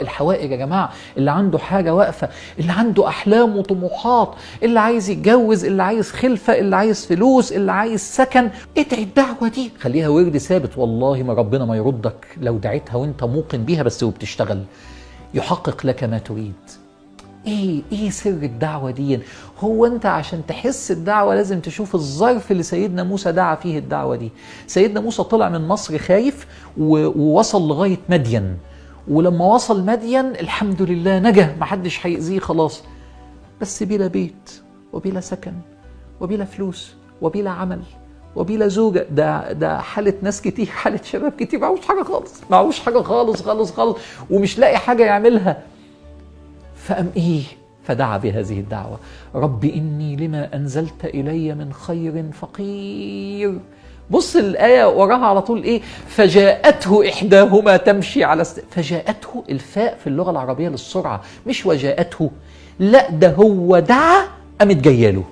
الحوائج يا جماعة، اللي عنده حاجة واقفة، اللي عنده أحلام وطموحات، اللي عايز يتجوز، اللي عايز خلفة، اللي عايز فلوس، اللي عايز سكن، ادعي الدعوة دي، خليها ورد ثابت. والله ما ربنا ما يردك لو دعيتها وانت موقن بيها بس وبتشتغل، يحقق لك ما تريد. ايه سر الدعوة دي؟ هو انت عشان تحس الدعوة لازم تشوف الظرف اللي سيدنا موسى دعا فيه الدعوة دي. سيدنا موسى طلع من مصر خايف ووصل لغاية مدين، ولما وصل مدين الحمد لله نجا، محدش هيأذيه خلاص، بس بلا بيت وبلا سكن وبلا فلوس وبلا عمل وبلا زوجة. ده حالة ناس كتير، حالة شباب كتير، معهوش حاجة خالص، معهوش حاجة خالص خالص خالص، ومش لاقي حاجة يعملها. فقام إيه؟ فدعا بهذه الدعوة: رب إني لما أنزلت إلي من خير فقير. بص الآية وراها على طول إيه؟ فجاءته إحداهما تمشي على فجاءته، الفاء في اللغة العربية للسرعة، مش وجاءته، لا ده هو دعا قامت جاية له.